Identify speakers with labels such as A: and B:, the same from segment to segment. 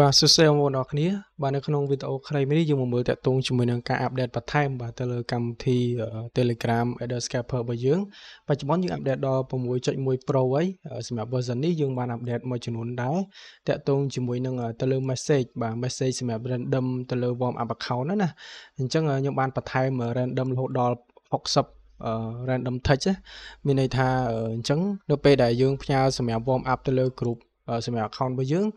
A: បាទសួស្តីបងប្អូនអរគ្នាបាទនៅក្នុងវីដេអូខ្លីមួយនេះយើងមកមើលតាក់ទងជាមួយនឹងការ update បន្ថែមបាទទៅលើកម្មវិធី Telegram Adder Scraper របស់យើងបច្ចុប្បន្នយើង update ដល់ 6.1 Pro ហើយសម្រាប់ version នេះយើងបាន update មួយចំនួនដែរតាក់ទងជាមួយនឹងទៅលើ message បាទ message សម្រាប់ random ទៅលើ warm up account ណាអញ្ចឹងខ្ញុំបានបន្ថែម random រហូតដល់60 random text មានន័យថាអញ្ចឹងនៅពេលដែលយើងផ្ញើសម្រាប់ warm up ទៅលើ group សម្រាប់ account របស់យើង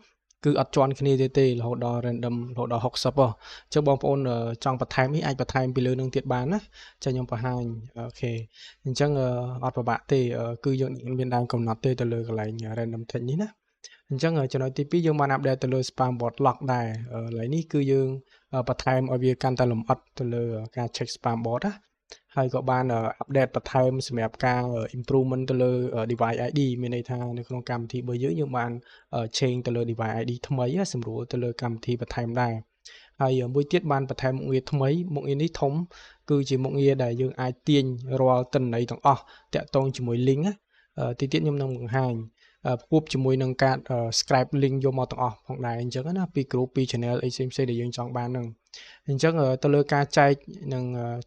A: គឺអត់ជាន់គ្នាទេទេរហូតដល់ random រហូតដល់60ហ៎អញ្ចឹងបងប្អូនចង់បន្ថែមនេះអាចបន្ថែមពីលើនឹងទៀតបានណាចាខ្ញុំបង្ហាញ OK អញ្ចឹងអត់ពិបាកទេគឺយើងមានដែនកំណត់ទេទៅលើកន្លែង random text នេះណាអញ្ចឹងចំណុចទី2យើងបាន update ទៅលើ spam bot log ដែរកន្លែងនេះគឺយើងបន្ថែមឲ្យវាកាន់តែលម្អិតទៅលើការ check spam bot ណាហើយក៏បាន update បន្ថែមសម្រាប់ការ improvement ទៅលើ device ID មានន័យថានៅក្នុងកម្មវិធីរបស់យើងយើងបាន change ទៅលើ device ID ថ្មីសម្រួលទៅលើកម្មវិធីបន្ថែមដែរហើយមួយទៀតបានបន្ថែមមុខងារថ្មីមុខងារនេះធំគឺជាមុខងារដែលយើងអាចទាញរាល់ទិន្នន័យទាំងអស់តាក់ទងជាមួយ link ណាទីទៀតខ្ញុំនឹងបង្ហាញផ្គប់ជាមួយនឹងការ scrape link យកមកទាំងអស់ផងដែរអញ្ចឹងណាពី group ពី channel អីផ្សេងៗដែលយើងចង់បានហ្នឹងអញ្ចឹងទៅលើការចែកនិង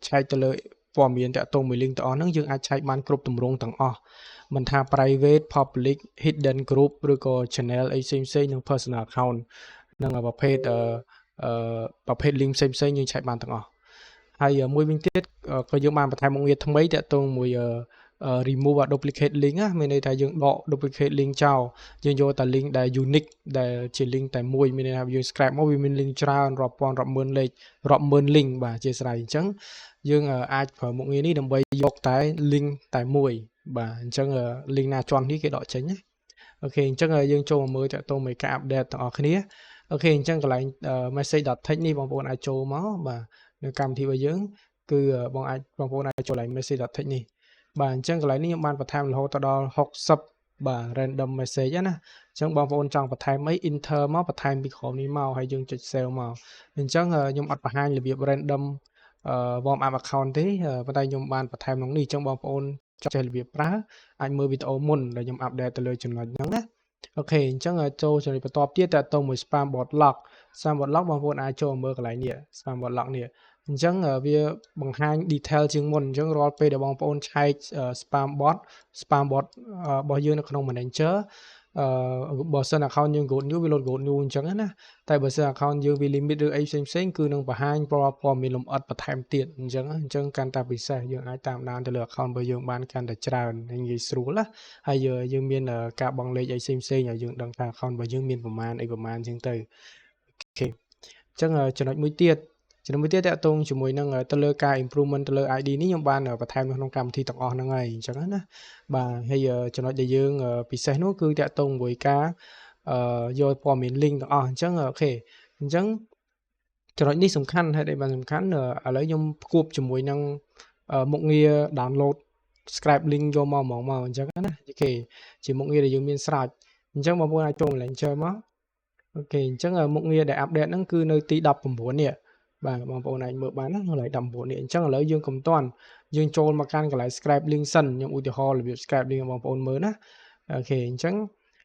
A: ឆែកទៅលើព័ត៌មានតាក់ទងមួយ link ទាំងអស់ហ្នឹងយើងអាចឆែកបានគ្រប់ទម្រង់ទាំងអស់មិនថា private public hidden group ឬក៏ channel អីផ្សេងផ្សេងនិង personal account និងប្រភេទអឺប្រភេទ link ផ្សេងផ្សេងយើងឆែកបានទាំងអស់ហើយមួយវិញទៀតក៏យើងបានបន្ថែមមុខងារថ្មីតាក់ទងមួយ remove duplicate link ណាមានន័យថាយើងដក duplicate link ចោលយើងយកតែ link ដែល unique ដែលជា link តែមួយមានន័យថាយើង scrape មកវាមាន link ច្រើនរាប់ពាន់រាប់ម៉ឺនលេខរាប់ម៉ឺន link បាទជាស្រ័យអញ្ចឹងយើងអាចប្រើមុខងារនេះដើម្បីយកតែ link តែមួយបាទអញ្ចឹង link ណាជាន់នេះគេដកចេញណា OK អញ្ចឹងយើងចូលមកមើលតាក់ទងមួយការ update ទាំងអស់គ្នា OK អញ្ចឹងកន្លែង message.text នេះបងប្អូនអាចចូលមកបាទនៅកម្មវិធីរបស់យើងគឺបងអាចបងប្អូនអាចចូលកន្លែង message.text នេះបាទអញ្ចឹងកន្លែងនេះខ្ញុំបានបន្ថែមរហូតដល់60បាទ random message ណាអញ្ចឹងបងប្អូនចង់បន្ថែមអី enter មកបន្ថែមពីក្រោមនេះមកហើយយើងចុច save មកអញ្ចឹងខ្ញុំអត់បង្ហាញរបៀប random warm up account ទេប៉ុន្តែខ្ញុំបានបន្ថែមក្នុងនេះអញ្ចឹងបងប្អូនចង់ចេះរបៀបប្រើអាចមើលវីដេអូមុនដែលខ្ញុំ update ទៅលើចំណុចហ្នឹងណា OK អញ្ចឹងចូលចំណុចបន្ទាប់ទៀតតើតទៅមួយ spam bot log spam bot log បងប្អូនអាចចូលមើលកន្លែងនេះ spam bot log នេះអញ្ចឹងវាបង្ហាញ detail ជាងមុនអញ្ចឹងរាល់ពេលដែលបងប្អូនឆែក spam bot spam bot របស់យើងនៅក្នុង manager អឺបើសិន account យើង good news វា load good news អញ្ចឹងណាតែបើសិន account យើងវា limit ឬអីផ្សេងផ្សេងគឺនឹងបង្ហាញព័ត៌មានលម្អិតបន្ថែមទៀតអញ្ចឹងអញ្ចឹងកាន់តែពិសេសយើងអាចតាមដានទៅលើ account របស់យើងបានកាន់តែច្រើនហើយងាយស្រួលណាហើយយើងមានការបង់លេខអីផ្សេងផ្សេងឲ្យយើងដឹងថា account របស់យើងមានប្រមាណអីប្រមាណអញ្ចឹងទៅ OK អញ្ចឹងចំណុចមួយទៀតចំណុចមួយទៀតតកតងជាមួយនឹងទៅលើការ improvement ទៅលើ ID នេះខ្ញុំបានបន្ថែមនៅក្នុងកម្មវិធីទាំងអស់ហ្នឹងហើយអញ្ចឹងណាបាទហើយចំណុចដែលយើងពិសេសនោះគឺតកតងមួយការយកព័ត៌មាន link ទាំងអស់អញ្ចឹង OK អញ្ចឹងចំណុចនេះសំខាន់ហេតុអីបានសំខាន់ឥឡូវខ្ញុំផ្គួបជាមួយនឹងមុខងារ download scrape link យកមកហ្មងមកអញ្ចឹងណា OK ជាមុខងារដែលយើងមានស្រេចអញ្ចឹងបងប្អូនអាចចូល Manager មក OK អញ្ចឹងមុខងារដែល update ហ្នឹងគឺនៅទី19នេះបាទបងប្អូនអាចមើលបានណាកន្លែង19នេះអញ្ចឹងឥឡូវយើងកុំតាន់យើងចូលមកកាន់កន្លែង scrape link សិនខ្ញុំឧទាហរណ៍របៀប scrape link បងប្អូនមើលណា OK អញ្ចឹង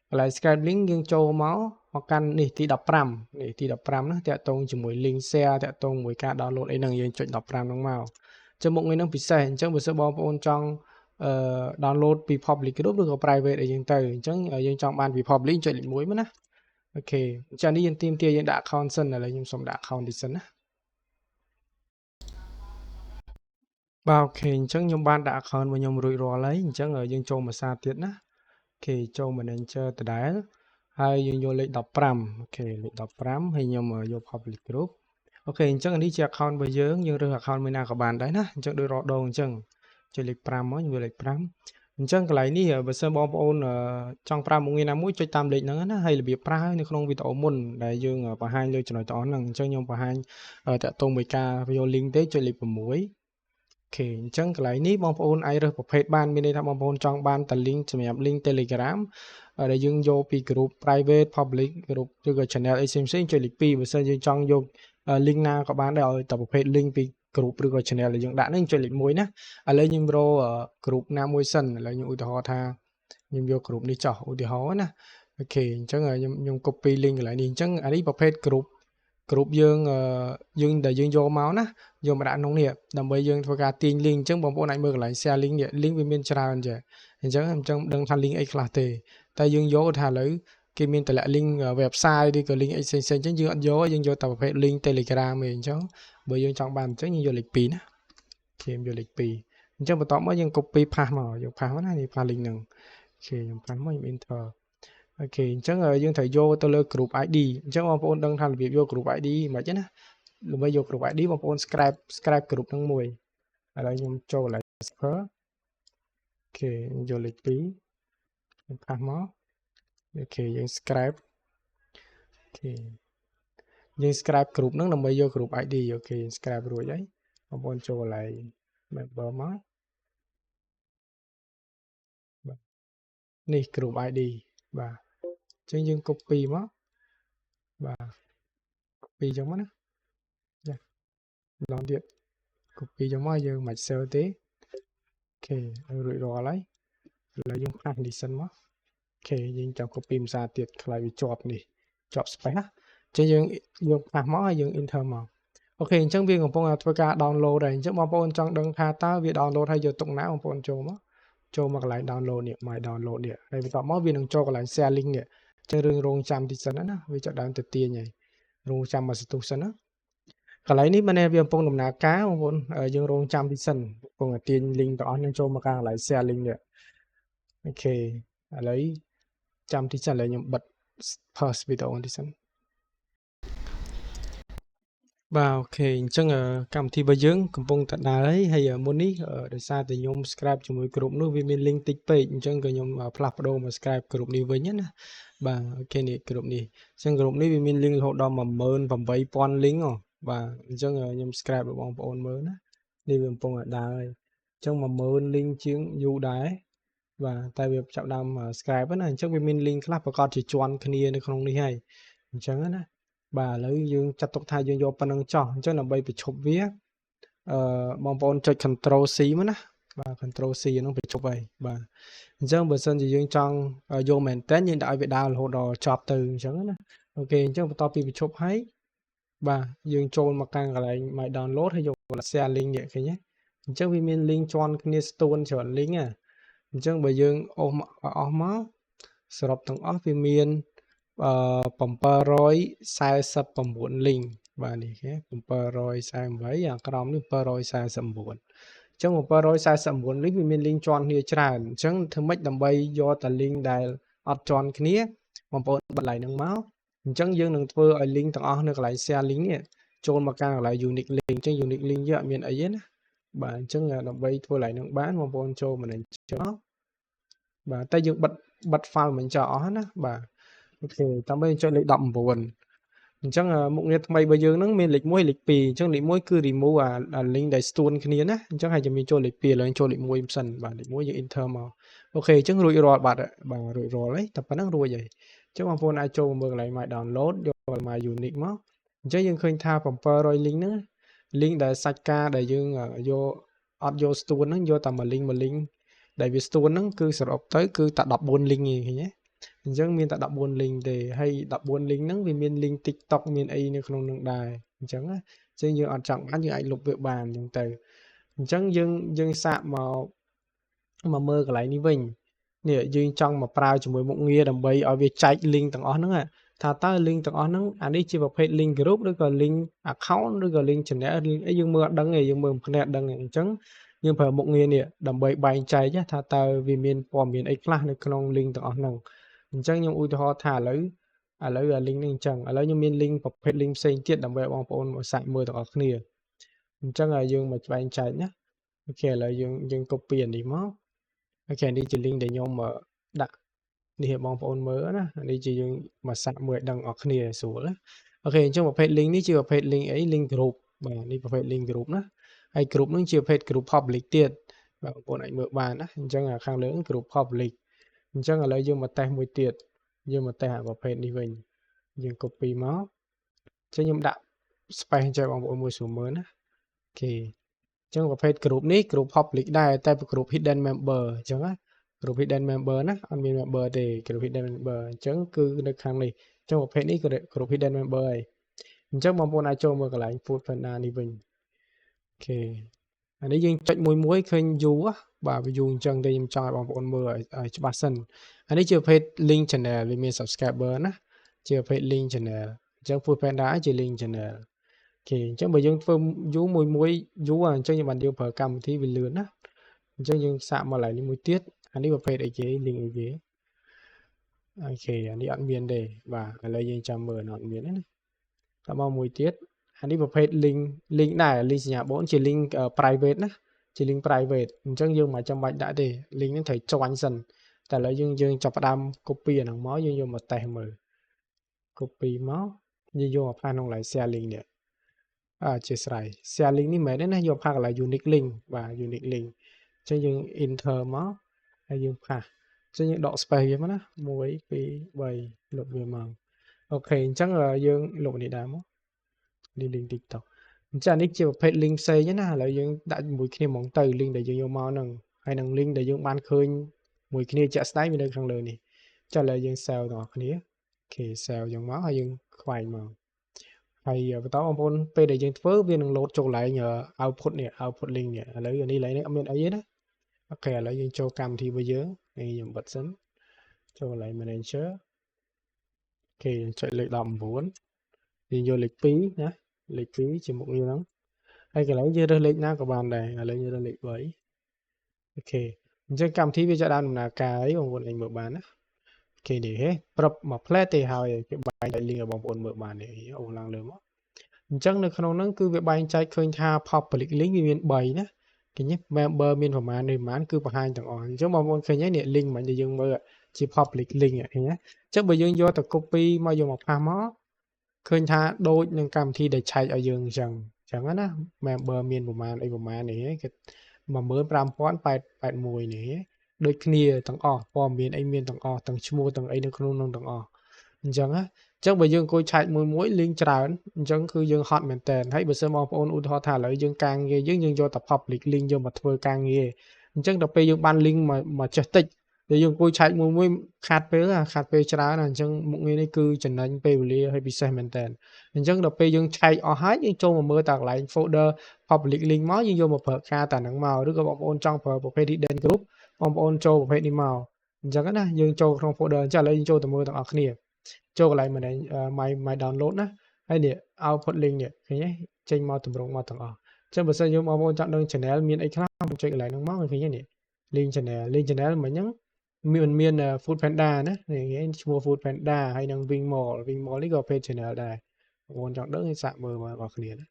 A: កន្លែង scrape link យើងចូលមកមកកាន់នេះទី15នេះទី15ណាតាក់ទងជាមួយ link share តាក់ទងមួយការ download អីហ្នឹងយើងចុច15ហ្នឹងមកអញ្ចឹងមុខងារហ្នឹងពិសេសអញ្ចឹងបើសិនបងប្អូនចង់អឺ download ពី public group ឬក៏ private អីចឹងទៅអញ្ចឹងយើងចង់បានពី public ចុចលេខ1មកណា OK អញ្ចឹងនេះយើងទាមទារយើងដាក់ account សិនឥឡូវខ្ញុំសូមដាក់ account ទីសិនណាបាទ OK អញ្ចឹងខ្ញុំបានដាក់ account របស់ខ្ញុំរួចរាល់ហើយអញ្ចឹងយើងចូលមួយសារទៀតណា OK ចូល manager ដដែលហើយយើងយកលេខ15 OK លេខ15ហើយខ្ញុំយក public group OK អញ្ចឹងនេះជា account របស់យើងយើងរើស account មួយណាក៏បានដែរណាអញ្ចឹងដូចរាល់ដងអញ្ចឹងចុចលេខ5មកខ្ញុំយកលេខ5អញ្ចឹងកន្លែងនេះបើសិនបងប្អូនចង់ប្រើមុខងារណាមួយចុចតាមលេខហ្នឹងណាហើយរបៀបប្រើនៅក្នុងវីដេអូមុនដែលយើងបង្ហាញលើចំណុចទាំងអស់ហ្នឹងអញ្ចឹងខ្ញុំបង្ហាញតាក់ទងមួយការយក link ទេចុចលេខ6 OK អញ្ចឹងកន្លែងនេះបងប្អូនអាចរើសប្រភេទបានមានន័យថាបងប្អូនចង់បានតែ link សម្រាប់ link Telegram ដែលយើងយកពី group private public group ឬក៏ channel អីផ្សេងៗចុចលេខ2បើសិនយើងចង់យក link ណាក៏បានដែរឲ្យតែប្រភេទ link ពី group ឬក៏ channel ដែលយើងដាក់ហ្នឹងចុចលេខ1ណាឥឡូវខ្ញុំរក group ណាមួយសិនឥឡូវខ្ញុំឧទាហរណ៍ថាខ្ញុំយក group នេះចោះឧទាហរណ៍ណា OK អញ្ចឹងខ្ញុំ copy link កន្លែងនេះអញ្ចឹងអានេះប្រភេទ group group យើងយើងដែលយើងយកមកណាយកមកដាក់ក្នុងនេះដើម្បីយើងធ្វើការទាញ link អញ្ចឹងបងប្អូនអាចមើលកន្លែង share link នេះ link វាមានច្រើនចាអញ្ចឹងអញ្ចឹងដឹងថា link អីខ្លះទេតែយើងយកថាឥឡូវគេមានតម្លាក់ link website ឬក៏ link អីផ្សេងៗអញ្ចឹងយើងអត់យកយើងយកតែប្រភេទ link Telegram ទេអញ្ចឹងបើយើងចង់បានអញ្ចឹងយើងយកលេខ2ណាគេយកលេខ2អញ្ចឹងបន្ទាប់មកយើង copy paste មកយើង paste មកណានេះ paste link ហ្នឹង OK ខ្ញុំ paste មកខ្ញុំ enter OK អញ្ចឹងយើងត្រូវយកទៅលើ group ID អញ្ចឹងបងប្អូនដឹងថារបៀបយក group ID មិនទេណាដើម្បីយក group ID បងប្អូន scrape group ហ្នឹងមួយឥឡូវខ្ញុំចូលកន្លែង server OK យកលេខ2ខ្ញុំ paste មក OK យើង scrape OK យើង scrape group ហ្នឹងដើម្បីយក group ID OK scrape រួចហើយបងប្អូនចូលកន្លែង member មកបាទនេះ group ID បាទអញ្ចឹងយើង copy មកបាទ copy ចឹងមកណាចាម្ដងទៀត copy ចឹងមកយើងមិន save ទេ OK រួចរាល់ហើយឥឡូវយើងផ្លាស់នេះសិនមក OK យើងចាំ copy ភាសាទៀតខ្លាចវាជាប់នេះជាប់ space ណាអញ្ចឹងយើងយើងផ្លាស់មកហើយយើង enter មក OK អញ្ចឹងវាកំពុងតែធ្វើការ download ហើយអញ្ចឹងបងប្អូនចង់ដឹងថាតើវា download ហើយយកទុកណាបងប្អូនចូលមកចូលមកកន្លែង download នេះ my download នេះហើយបន្ទាប់មកវានឹងចូលកន្លែង share link នេះអញ្ចឹងរឿងរងចាំតិចសិនណាវាចាប់ដើមទៅទាញហើយរងចាំមកសន្ទុះសិនណាកន្លែងនេះមែនវាកំពុងដំណើរការបងប្អូនយើងរងចាំតិចសិនកំពុងតែទាញ link ទាំងអស់នឹងចូលមកកន្លែង share link នេះ OK ឥឡូវចាំតិចសិនឥឡូវខ្ញុំបិទ pause វីដេអូតិចសិនបាទ OK អញ្ចឹងកម្មវិធីរបស់យើងកំពុងតែដើរហើយហើយមុននេះដោយសារតែខ្ញុំ scrape ជាមួយក្រុមនោះវាមាន link តិចពេកអញ្ចឹងក៏ខ្ញុំផ្លាស់ប្ដូរមក scrape ក្រុមនេះវិញណាបាទ OK នេះក្រុមនេះអញ្ចឹងក្រុមនេះវាមាន link រហូតដល់18000 link ហ៎បាទអញ្ចឹងខ្ញុំ scrape ឲ្យបងប្អូនមើលណានេះវាកំពុងតែដើរហើយអញ្ចឹង10000 link ជាងយូរដែរបាទតែវាចាប់ដើម scrape ណាអញ្ចឹងវាមាន link ខ្លះប្រកាសជាជាន់គ្នានៅក្នុងនេះហើយអញ្ចឹងណាបាទឥឡូវយើងចាត់ទុកថាយើងយកប៉ុណ្្នឹងចោះអញ្ចឹងដើម្បីបញ្ឈប់វាអឺបងប្អូនចុច Control C មកណាបាទ Control C ហ្នឹងបញ្ឈប់ហើយបាទអញ្ចឹងបើសិនជាយើងចង់យកមែនតើយើងដាក់ឲ្យវាដើររហូតដល់ចប់ទៅអញ្ចឹងណា OK អញ្ចឹងបន្ទាប់ពីបញ្ឈប់ហើយបាទយើងចូលមកកាន់កន្លែង my download ហើយយក share link នេះឃើញទេអញ្ចឹងវាមាន link ជាន់គ្នាស្ទួនច្រើន link ណាអញ្ចឹងបើយើងអូសអស់មកសរុបទាំងអស់វាមានអឺ749 link បាទនេះគេ748អាក្រោមនេះ749អញ្ចឹង749 link វាមាន link ជាន់គ្នាច្រើនអញ្ចឹងធ្វើម៉េចដើម្បីយកតែ link ដែលអត់ជាន់គ្នាបងប្អូនបិទ line ហ្នឹងមកអញ្ចឹងយើងនឹងធ្វើឲ្យ link ទាំងអស់នៅកន្លែង share link នេះចូលមកកាន់កន្លែង unique link អញ្ចឹង unique link យើងអត់មានអីទេណាបាទអញ្ចឹងដើម្បីធ្វើកន្លែងហ្នឹងបានបងប្អូនចូលមកនេះចុះបាទតែយើងបិទបិទ file មិញចោលអស់ណាបាទ OK ដើម្បីចុចលេខ19អញ្ចឹងមុខងារថ្មីរបស់យើងហ្នឹងមានលេខ1លេខ2អញ្ចឹងលេខ1គឺ remove អា link ដែលស្ទួនគ្នាណាអញ្ចឹងហើយจะមានចូលលេខ2ឥឡូវចូលលេខ1សិនបាទលេខ1យើង enter មក OK អញ្ចឹងរួចរាល់បាត់បាទរួចរាល់ហើយតែប៉ុណ្្នឹងរួចហើយអញ្ចឹងបងប្អូនអាចចូលមើលកន្លែង my download យក my unique មកអញ្ចឹងយើងឃើញថា700 link ហ្នឹង link ដែលសាច់ការដែលយើងយកអត់យកស្ទួនហ្នឹងយកតែមួយ link មួយ link ដែលវាស្ទួនហ្នឹងគឺសរុបទៅគឺតែ14 link ឯងឃើញទេអញ្ចឹងមានតែ14 link ទេហើយ14 link ហ្នឹងវាមាន link TikTok មានអីនៅក្នុងនឹងដែរអញ្ចឹងណាអញ្ចឹងយើងអត់ចង់បានយើងអាចលុបវាបានអញ្ចឹងទៅអញ្ចឹងយើងយើងសាកមកមកមើលកន្លែងនេះវិញនេះយើងចង់មកប្រើជាមួយមុខងារដើម្បីឲ្យវាចែក link ទាំងអស់ហ្នឹងថាតើ link ទាំងអស់ហ្នឹងអានេះជាប្រភេទ link group ឬក៏ link account ឬក៏ link channel link អីយើងមើលអត់ដឹងទេយើងមើលមិនភ្នែកដឹងទេអញ្ចឹងយើងប្រើមុខងារនេះដើម្បីបែងចែកថាតើវាមានព័ត៌មានអីខ្លះនៅក្នុង link ទាំងអស់ហ្នឹងអញ្ចឹងខ្ញុំឧទាហរណ៍ថាឥឡូវឥឡូវអា link នេះអញ្ចឹងឥឡូវខ្ញុំមាន link ប្រភេទ link ផ្សេងទៀតដើម្បីឲ្យបងប្អូនមកសាកមើលទាំងអស់គ្នាអញ្ចឹងយើងមកបែងចែកណា OK ឥឡូវយើងយើង copy អានេះមក OK នេះជា link ដែលខ្ញុំដាក់នេះឲ្យបងប្អូនមើលណានេះជាយើងមកសាកមើលឲ្យដឹងអស់គ្នាស្រួលណា OK អញ្ចឹងប្រភេទ link នេះជាប្រភេទ link អី link group បាទនេះប្រភេទ link group ណាហើយ group ហ្នឹងជាប្រភេទ group public ទៀតបាទបងប្អូនអាចមើលបានណាអញ្ចឹងខាងលើ group public អញ្ចឹងឥឡូវយើងមកតេស្តមួយទៀតយើងមកតេស្តអាប្រភេទនេះវិញយើង copy មកអញ្ចឹងខ្ញុំដាក់ space ចែកបងប្អូនមួយស្រួលមើលណា OK អញ្ចឹងប្រភេទ group នេះ group public ដែរតែ group hidden member អញ្ចឹងណា ក្រុម hidden member ណាអត់មាន member ទេក្រុម hidden member អញ្ចឹងគឺនៅខាងនេះអញ្ចឹងប្រភេទនេះគឺក្រុម hidden member ហើយអញ្ចឹងបងប្អូនអាចចូលមើលកន្លែង Food Panda នេះវិញ OK អានេះយើងចុចមួយមួយឃើញយូរបាទវាយូរអញ្ចឹងទេខ្ញុំចង់ឲ្យបងប្អូនមើលឲ្យច្បាស់សិនអានេះជាប្រភេទ link channel វាមាន subscriber ណាជាប្រភេទ link channel អញ្ចឹង Food Panda ជា link channel OK អញ្ចឹងបើយើងធ្វើយូរមួយមួយយូរអញ្ចឹងយើងបានយើងប្រើកម្មវិធីវាលឿនណាអញ្ចឹងយើងសាកមកកន្លែងនេះមួយទៀតអានេះប្រភេទអីគេ link អីគេ OK អានេះអត់មានទេបាទឥឡូវយើងចាំមើលអត់មានទេណាតមកមួយទៀតអានេះប្រភេទ link link ដែរ link សញ្ញាបូនជា link private ណាជា link private អញ្ចឹងយើងមិនចាំបាច់ដាក់ទេ link ហ្នឹងត្រូវចាញ់សិនតែឥឡូវយើងយើងចាប់ផ្ដើម copy អាហ្នឹងមកយើងយកមកតេស្តមើល copy មកយើងយកមក paste ក្នុងកន្លែង share link នេះអធិស្ឋាន share link នេះមិនមែនទេណាយក paste កន្លែង unique link បាទ unique link អញ្ចឹងយើង enter មកហើយយើង paste អញ្ចឹងយើងដក space វាមកណា1 2 3លុបវាមក OK អញ្ចឹងយើងលុបនេះដែរមកនេះ link TikTok អញ្ចឹងនេះជាប្រភេទ link ផ្សេងណាឥឡូវយើងដាក់ជាមួយគ្នាហ្មងទៅ link ដែលយើងយកមកហ្នឹងហើយនឹង link ដែលយើងបានឃើញមួយគ្នាជាក់ស្ដែងវានៅខាងលើនេះចាឥឡូវយើង save ទាំងអស់គ្នា OK save យ៉ាងមកហើយយើងខ្វែងមកហើយបន្តបងប្អូនពេលដែលយើងធ្វើវានឹង load ចូលកន្លែង output នេះ output link នេះឥឡូវនេះកន្លែងនេះអត់មានអីទេណា OK ឥឡូវយើងចូលកម្មវិធីរបស់យើងនេះខ្ញុំបិទសិនចូលកន្លែង manager OK យើងចុចលេខ19យើងយកលេខ2ណាលេខ2ជាមុខងារហ្នឹងហើយកន្លែងយើងរើសលេខណាក៏បានដែរឥឡូវយើងរើសលេខ3 OK អញ្ចឹងកម្មវិធីវាจะដើមដំណើរការអីបងប្អូនអាចមើលបានណា OK នេះហេប្រាប់មួយផ្លែទេហើយគេបែងចែក link ឲ្យបងប្អូនមើលបាននេះអូឡើងលើមកអញ្ចឹងនៅក្នុងហ្នឹងគឺវាបែងចែកឃើញថា public link វាមាន3ណាឃើញទេ member មានប្រមាណនេះប្រមាណគឺបង្ហាញទាំងអស់អញ្ចឹងបងប្អូនឃើញហើយនេះ link មិញដែលយើងមើលជា public link ឃើញទេអញ្ចឹងបើយើងយកទៅ copy មកយកមក paste មកឃើញថាដូចនឹងកម្មវិធីដែលឆែកឲ្យយើងអញ្ចឹងអញ្ចឹងណា member មានប្រមាណអីប្រមាណនេះគេ15081នេះដូចគ្នាទាំងអស់ព័ត៌មានអីមានទាំងអស់ទាំងឈ្មោះទាំងអីនៅក្នុងនោះទាំងអស់អញ្ចឹងណាអញ្ចឹងបើយើងអង្គុយឆែកមួយមួយ link ច្រើនអញ្ចឹងគឺយើងហត់មែនតើហើយបើសិនបងប្អូនឧទាហរណ៍ថាឥឡូវយើងការងារយើងយើងយកតែ public link យកមកធ្វើការងារអញ្ចឹងដល់ពេលយើងបាន link មកមកចេះតិចដែលយើងអង្គុយឆែកមួយមួយខាតពេលខាតពេលច្រើនអញ្ចឹងមុខងារនេះគឺចំណេញពេលវេលាហើយពិសេសមែនតើអញ្ចឹងដល់ពេលយើងឆែកអស់ហើយយើងចូលមកមើលតាកន្លែង folder public link មកយើងយកមកប្រើការតាហ្នឹងមកឬក៏បងប្អូនចង់ប្រើប្រភេទ hidden group បងប្អូនចូលប្រភេទនេះមកអញ្ចឹងណាយើងចូលក្នុង folder អញ្ចឹងឥឡូវយើងចូលទៅមើលទាំងអស់គ្នាចូលកន្លែង manage my download ណាហើយនេះ output link នេះឃើញទេចេញមកតម្រង់មកទាំងអស់អញ្ចឹងបើសិនយើងបងប្អូនចង់ដឹង channel មានអីខ្លះបងចុចកន្លែងហ្នឹងមកឃើញទេនេះ link channel link channel មិញហ្នឹងមានមាន Food Panda ណានេះឈ្មោះ Food Panda ហើយនិង Wing Mall Wing Mall នេះក៏ page channel ដែរបងប្អូនចង់ដឹងសាកមើលមកបងប្អូនគ្នាណា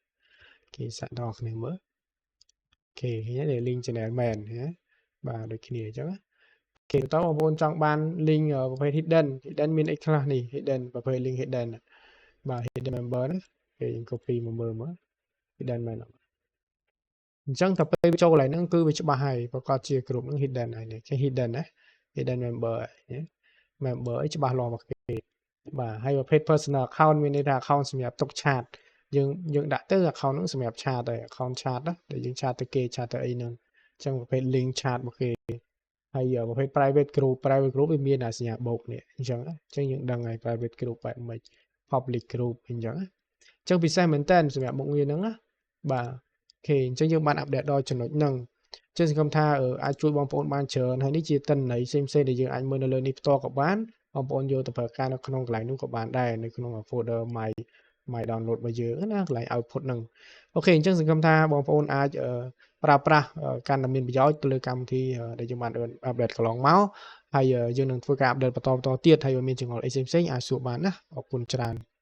A: គេសាកដល់គ្នាមើល OK ឃើញទេ link channel មែនណាបាទដូចគ្នាអញ្ចឹងគេបន្តបងប្អូនចង់បាន link ប្រភេទ hidden hidden មានអីខ្លះនេះ hidden ប្រភេទ link hidden បាទ hidden member ណាគេយើង copy មកមើលមើល hidden មែនអត់អញ្ចឹងតែពេលចូលកន្លែងហ្នឹងគឺវាច្បាស់ហើយប្រកាសជាក្រុមហ្នឹង hidden ហើយនេះគេ hidden ណា hidden member ណា member អីច្បាស់លាស់មកគេបាទហើយប្រភេទ personal account មានន័យថា account សម្រាប់ទុក chat យើងយើងដាក់ទៅ account ហ្នឹងសម្រាប់ chat ហើយ account chat ណាដែលយើង chat ទៅគេ chat ទៅអីហ្នឹងអញ្ចឹងប្រភេទ link chat មកគេហើយប្រភេទ private group private group វាមានអាសញ្ញាបូកនេះអញ្ចឹងអញ្ចឹងយើងដឹងហើយ private group បែបម៉េច public group អញ្ចឹងអញ្ចឹងពិសេសមែនតើសម្រាប់មុខងារហ្នឹងណាបាទ OK អញ្ចឹងយើងបាន update ដល់ចំណុចហ្នឹងចឹងសង្ឃឹមថាអាចជួយបងប្អូនបានច្រើនហើយនេះជាទិន្នន័យផ្សេងៗដែលយើងអាចមើលនៅលើនេះផ្ទាល់ក៏បានបងប្អូនយកទៅប្រើការនៅក្នុងកន្លែងនោះក៏បានដែរនៅក្នុង folder my download របស់យើងណាកន្លែង output ហ្នឹង OK អញ្ចឹងសង្ឃឹមថាបងប្អូនអាចប្រើប្រាស់កាន់តែមានប្រយោជន៍ទៅលើកម្មវិធីដែលយើងបាន update កន្លងមកហើយយើងនឹងធ្វើការ update បន្តបន្តទៀតហើយបើមានចម្ងល់អីផ្សេងៗអាចសួរបានណាអរគុណច្រើន។